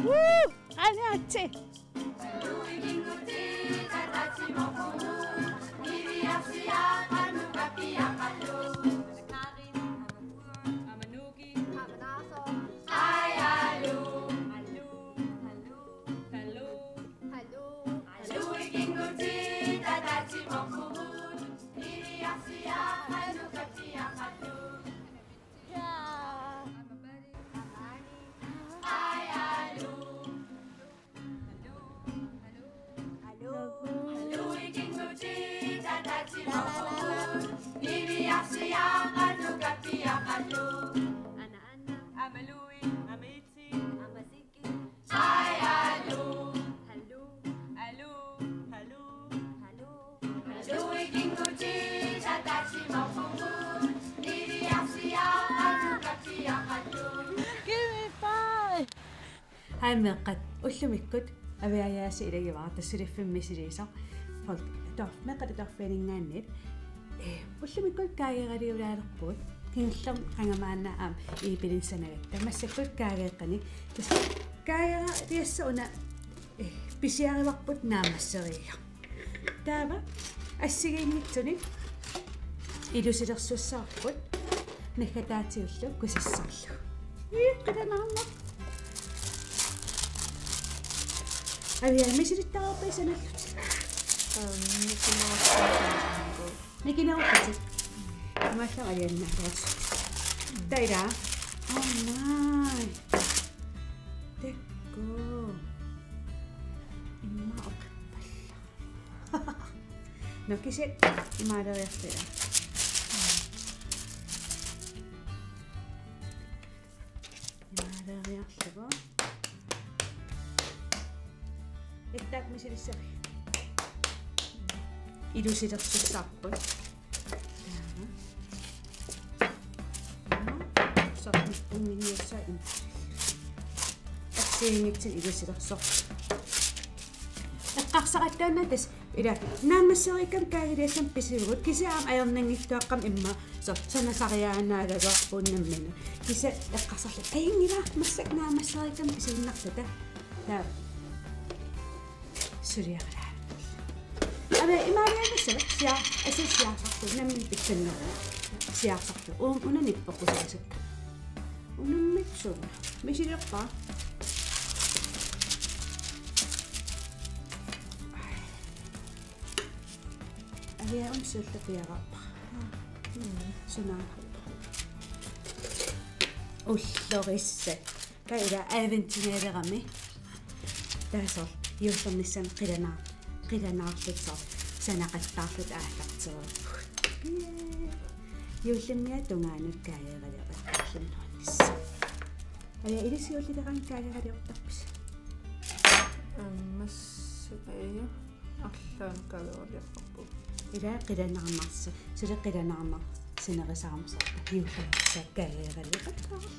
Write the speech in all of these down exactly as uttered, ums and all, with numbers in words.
Woo! Aniatsi! Give me five! Hej meeqqat, ullumikkut Aviajaasi ilagivara, tassa suliffimmi misiliisoq. Folk, ator-, meeqqat atorfianinngaanniit. Eh, ullumikkut kaageraliulaalerpugut. Kingullermik qanga maanna aamma Iipilinsanagatta. Massakkut kaageeqqanik. Tassa kaageraliassaq una, eh, pisiarivarput naammasseriiga. Taava assigiinngitsunik ilusilersussavarput naggataatiullu kusassarlu. Ii, qilanaarnaq. Avia, misilittareerpit sanallutit? Aam, nikinarussaarput. Nikinarussaarput. Imaallu aliannaarus. Taira. Oh my. Tekku. Imma oqarpalla. Nå, kisianni imaaleriarlunga. Imaaleriarlugu. Ettaaq misilissavigit? Ilusilersussavarput. Taava. Soorlu unginniussaa imaallugu. Assigiinngitsunik ilusilersorput. Eqqarsaqattaarnanga tassa ila naammasseriikkama kaagiliassamik pisivugut, kisianni aamma ajornanngitsuaqqamik imma soorlu sanasariaannaagaluarpugut nammineq. Kisianni eqqarsarlunga: Ajunngilaq, massakkut naammasseriikkama pisiinnarluta. Taava. Suliaralaa. Aamma imaaliaanissaq sia-, asa siaasartoq nammineq pissannerpoq. Siaasartoq. U-, una nippoq kusaasakka. Unammik suuna. Misilerpara. Avia, una siulleq piareerpara. Mm. Sunaarpoq. Ullorissat. Taava ila adventineelerami. Taava soorlu juullernissami qilanaar-, qilanaarluta soorlu sanaqattaarluta aallartereerpugut. Yay! Juullimmiata tungaanut kaageraliortarluni nuannissaa. Aja, ilissi juullileraanni kaageraliortarpisi? Aamma s-, aja. Arlaannik kaageraliortarpugut. Ila qilanaarnarsi-, suli qilanaarnarsinerusarami soorlu juullernissaq kaageraliortarluni.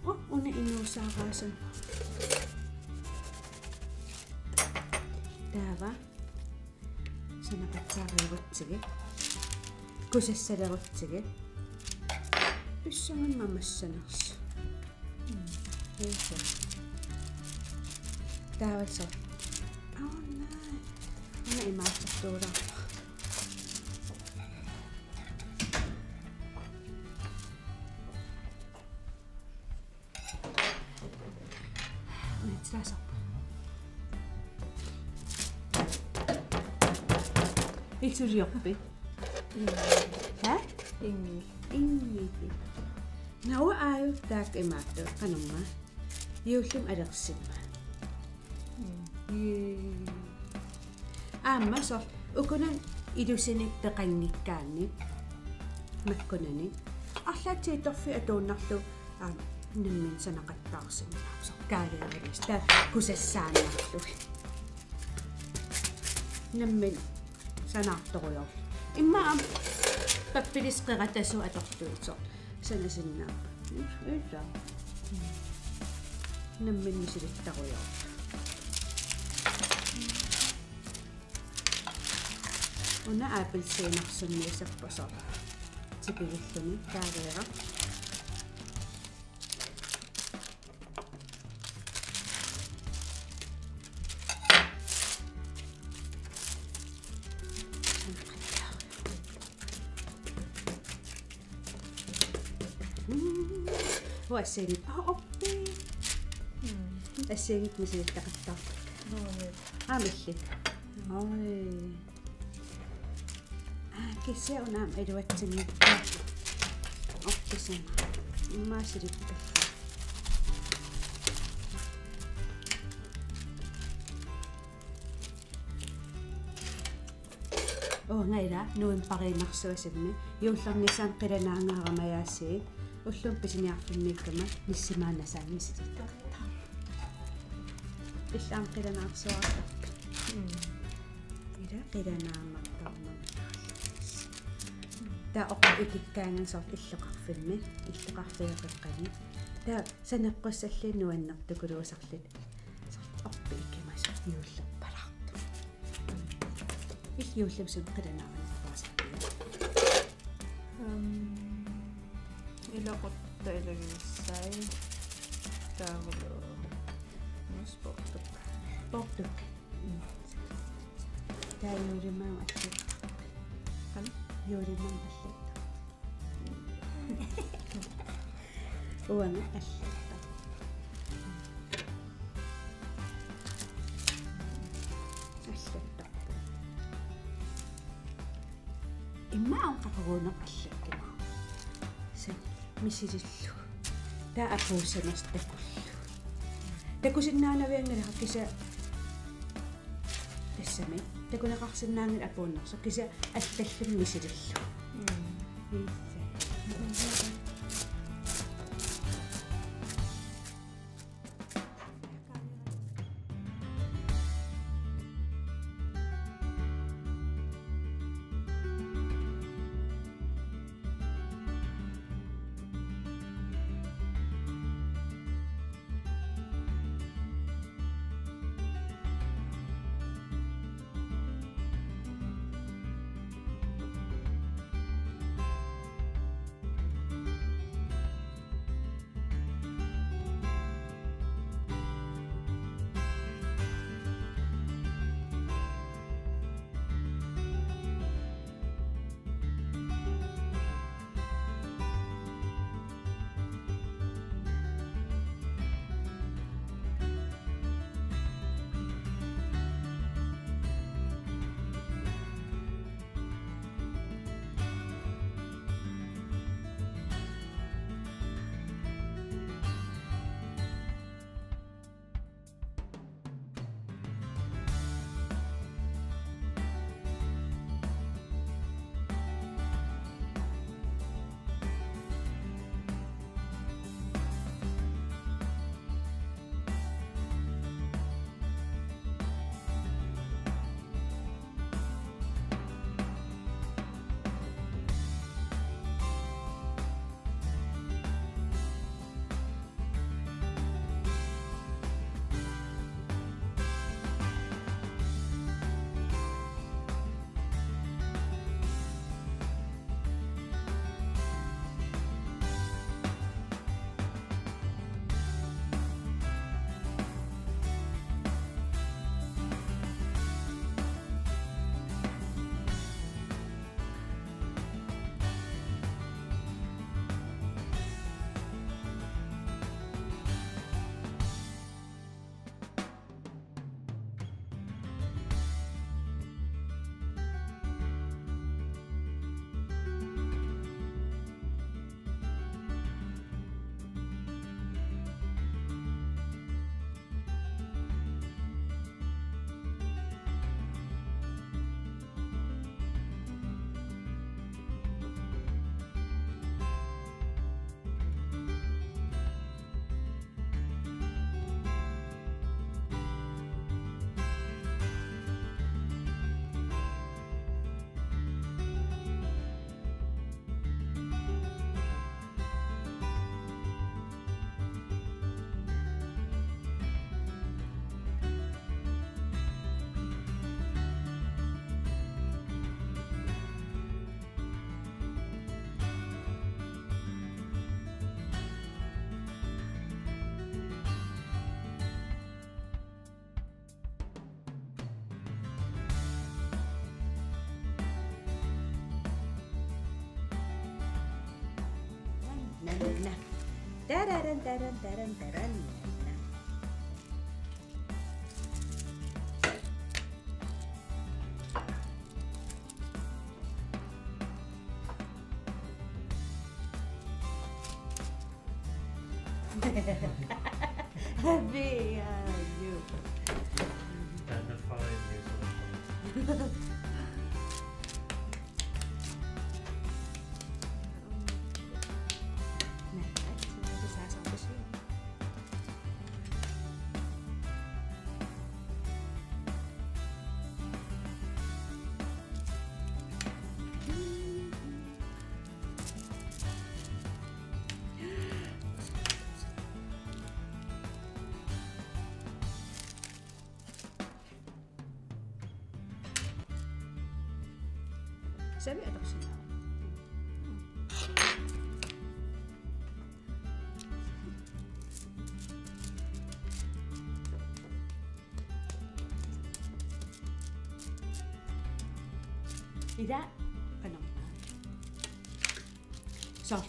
Oh, una inuusaaraasunga. Taava. Sanaqattaareerutsigit. Kusassalerutsigit. Pissanganaq massanersoq. Mm. Taava soorlu. Oh, nej. Una imaattortuulaarpara. Una tilaasarpa. Illit suliorpit? Haa? Ingi. Ingi. Nå, aaju taakku imaattoq, qanormaa. Juullimi alersimma. Mm. Jee. Aamma soorlu ukunani ilusinik peqanngikkaanni makkunani. Arlaatigut torfik atuinnarlugu aamma nammineq sanaqattaarsinnaapput soorlu kaageraliassat. Taava kusassaannarlugit. Nammineq sanaartorujoorlugit. Immaqa aamma pappilissuit qeratasut atorlugit soorlu sanasinnaapput. Ila. Nammineq misilittarujoorlugit. Una appelsiinarsunniusarpoq soorlu. Tipigilluni kaageera. Assigiit. Aa, orpik. Mm. Assigiit misilittaqattaarput. Nå, ja. Aa, millit. Oj. Aa, kisianni una aamma iluatsinngikkaat. Orpisama. Immaqa silippallu. Uunga ila novembariinnarsuusimmi juullernissaanut qilanaangaarama aasiit ullumi pisiniarfimmiikkama nissimaannasaanngisitit. Illit aamma qilanaarsuartarpit. Mm. Ila qilanaannartarnermi. Taava orpik ikikkaangat soorlu illoqarfimmi, illoqarfiup qeqqani. Taava saneqqussalluunniit nuannertukuluusarlutik. Soorlu orpik ikimasut juullerpalaartut. Illit juullimi suna qilanaarinerpaasarpiuk? Ehm, ilaquttat ilagissai. Taavalu nuspoortuk. Poortuk. Mm. Taava juulimaama allattarpit. Qanoq? Juulimaama allattarpit. Uanga allattarpara. Allattarpara. Immaqa qaquguuneq allattarpara. Sani misilillugu. Taava apuussanersoq takullugu. Takusinnaanavianngilaq kisianni tassami. Takuneqarsinnaanngilaq apuunnersoq kisianni allalluni misilillugu. Mm. Iissaa. Naa, naa, naa. Taran, taran, taran, taran. Happy, uh, you. Tän following you. Saviartorsinnaa. Ila qanormaa. Soorlu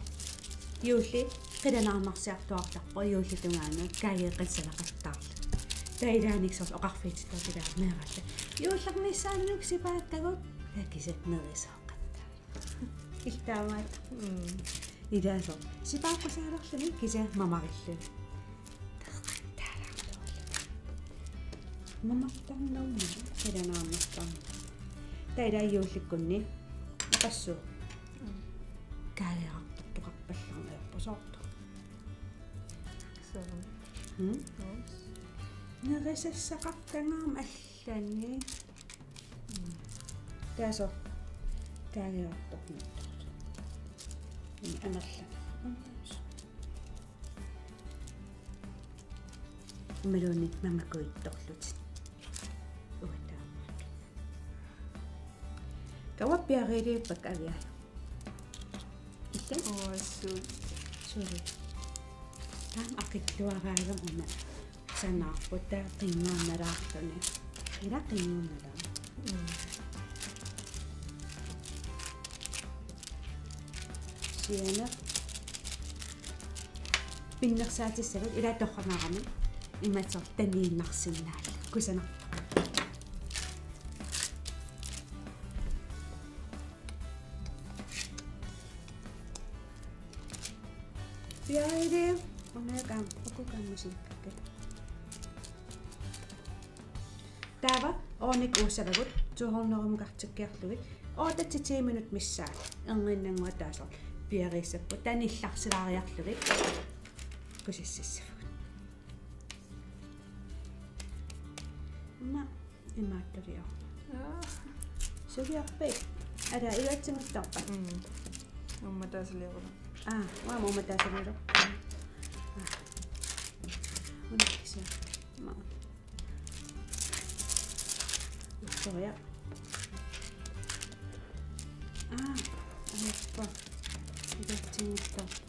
juulli qilanaarnarsiartuaartarpoq, juullip tungaanut kaageeqqissalaqattaarlu. Taava ilaanni soorlu oqarfiitittoq ilaa meeraatta. Juullernissaanut sipaakkagut, taava kisianni nerisooqattaarlu. Iltaamaat. Mm. Ilaa soorlu sipaakkusaalerluni kisianni mamarilluni. Mamartarnermut qilanaarnartarneq. Taava ilaa juullikkunni oqassuuq. Mm. Kaageeqqissaartoqarpallarneq ajorpoq soorlu. Suu. Mm? Yes. Nerisassaqartagama allani. Mm. Taava soorlu kaageeqqissaartoqarneq. Mm, amerlanga. Imaluunniit mamakuittorlutit. Uataammat. Kava piareeriippakka avialu. Ilaa? Oo, suu. Suu. Taama aqilluaraagama una sanaarput taava qinnguannalaarluni. Ila qinnguannalaarluni. Mm. Sianeq pinnersaatissavat ila torranaarami imatut taniinnarsinnaalluni. Kusanarpoq. Piareeriuk, unaakam, ukukam misilikkakkit. Taava ovnik uussavagut, to hundrede-mukartikkiarlugit, otte til ti minut missaat, erniinnannguaq taava soorlu piareersapput, taava nillarsilaariarlugit, kusassassavugut. Ima, imaattulior. Aa. Suliorpit? Ala, iluatsinngitsoorpat? Mm. Uummataasalioruna. Aa, uanga uummataasalioruna. Aa. Una kisianni. Ima. Ussoriaq. Aa, ajappa. Iluatsinngitsoorpat.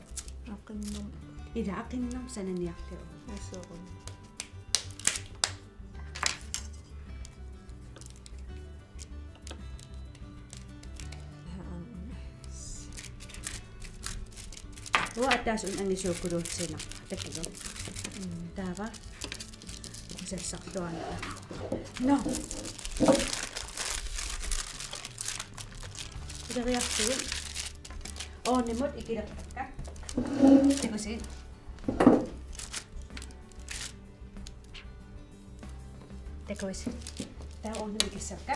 Aqinnut. Ila aqinnut sananiarlugu. Asoorun. Uanga ataaseq una angisuukuluutsiinnarpara, takuuk. Mm. Taava. Kusassarluarnera. Nå. Ileriartugut. Ovnimut ikilerpakka. Takusi. Takusi. Taava ovnimut ikissavakka.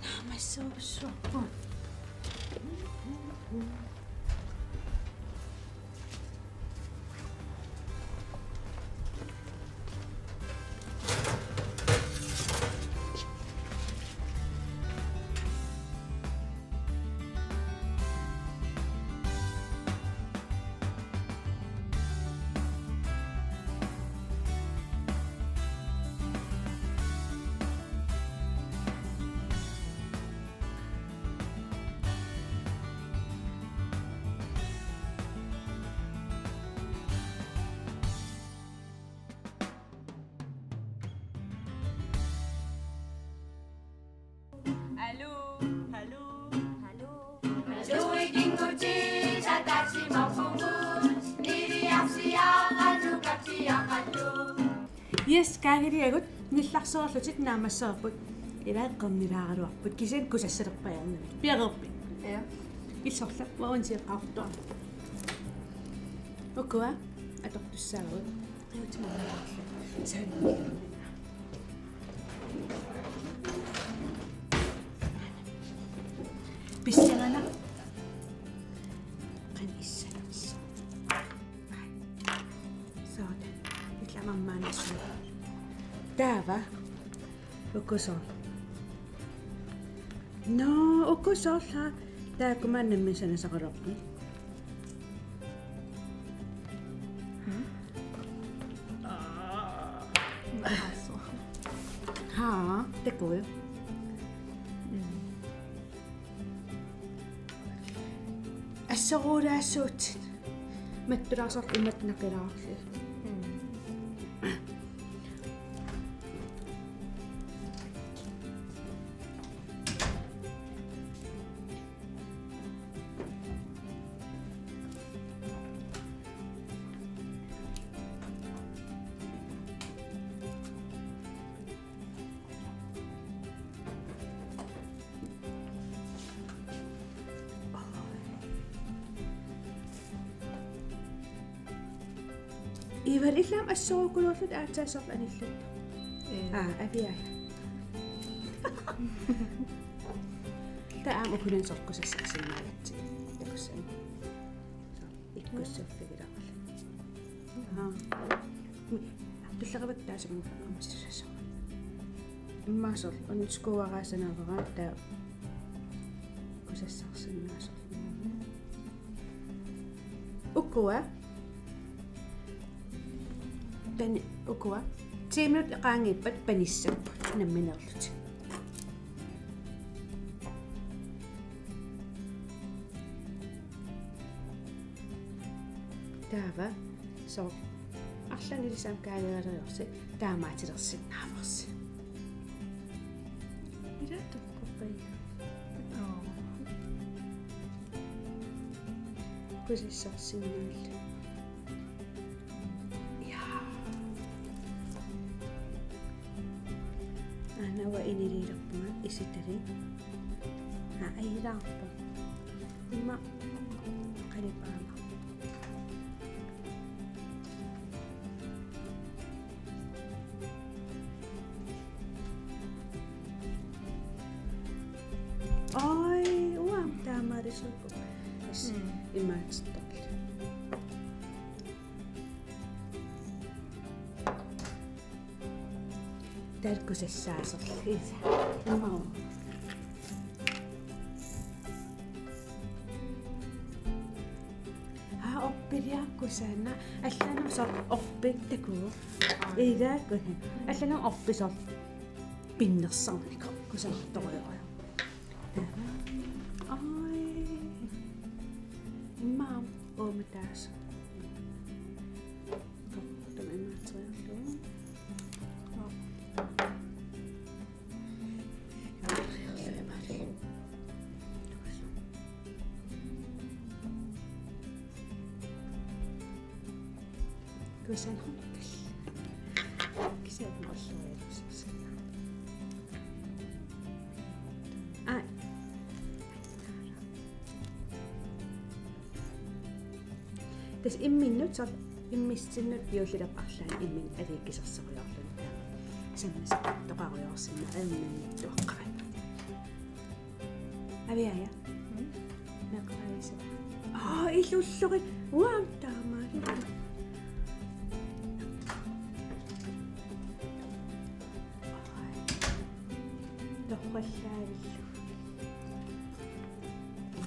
Naammassivugut. Yes, kaagiliagut nillarsuarlutit naammassereerput. Ilaa qernilaaraluarput. Kisianni kusassalerpajaarnagit. Piareerpit? Ja. Ilsorla, uanga siaqqaartua. Ukua atortussaagut. Qiutima. Saan. Pissangana. Qan issanersoq. Sådan. Illit maannassaagut. Taava. Uku soorlu. Nå, uku soorlu. Taakku maanna nammineq sanasaqalerput. Haa, takuuk. Assorulaassuutit. Mattulaarsoq imatut naqilaarlugit. Ivar, illit aamma assorukuluullutit aatsaat soorlu anillattoq. Ee. Aa, aviaja. Taava aamma ukunani soorlu kusassarsinnaagatsigit. Takussanik. Ikkussuffigilaarluni. Aa. Tullerivat taasumut aamma sissasoq. Immaqa soorlu undskuuaraasanavara taava kusassarsinnaasoq. Ukua. Tani ukua. Ti minut qaangiuppat panissapput nammineerlutik. Taava soorlu arlaannik ilissi aamma kaageeraleriarsi taamaatilersinnaavarsi. Ila toqqorpai. Oo. Kusassarsinnaallugu. Ja. Aana uanga iniliilerpunga isitali. Aa, ayilaarpoq. Immaqa qalipaanga. Oj, uanga taamaalisuuvoq. As, mm, imaattorlu. Taava kusassaasorlu. Imaappoq. Aa, orpiliaq kusanaq. Allanik soorlu orpik takuuk. Aa. Ilaa kusanaq. Allanik orpik soorlu pinnersarnikoq kusanartorujorujoq. Oj. Immaqa uuma taasoq. Tama imaatseriarlugu. Kusanarnikka. Kisianni ollorialussavaa. Aa. Tassa imminnut soorlu immissinnut juullilerpoq arlaannik imminnut aliikkusersorujorluni taama. Sammisaqartoqarujoorsinnaaneq ajornanngitsuaqqamik. Aviaja. Mm. Meeqqat aavisa. Aa, ilullurit. Uanga taamaali. Torrallaavillu.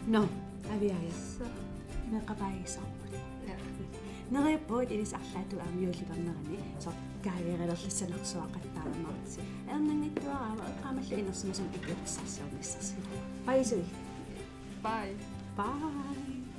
Nå, Aviaja. Soo. Meeqqat aavisaarput. Ja. Neriuppugut ilissi arlaatigut aamma juullilernerani. Soorlu kaageeralerlissanersuaqattaarnersi. Ajornanngitsuaraara eqqaamallu inersimasumik ikiortissarsiornissarsi. Baajussuit. Bye. Bye.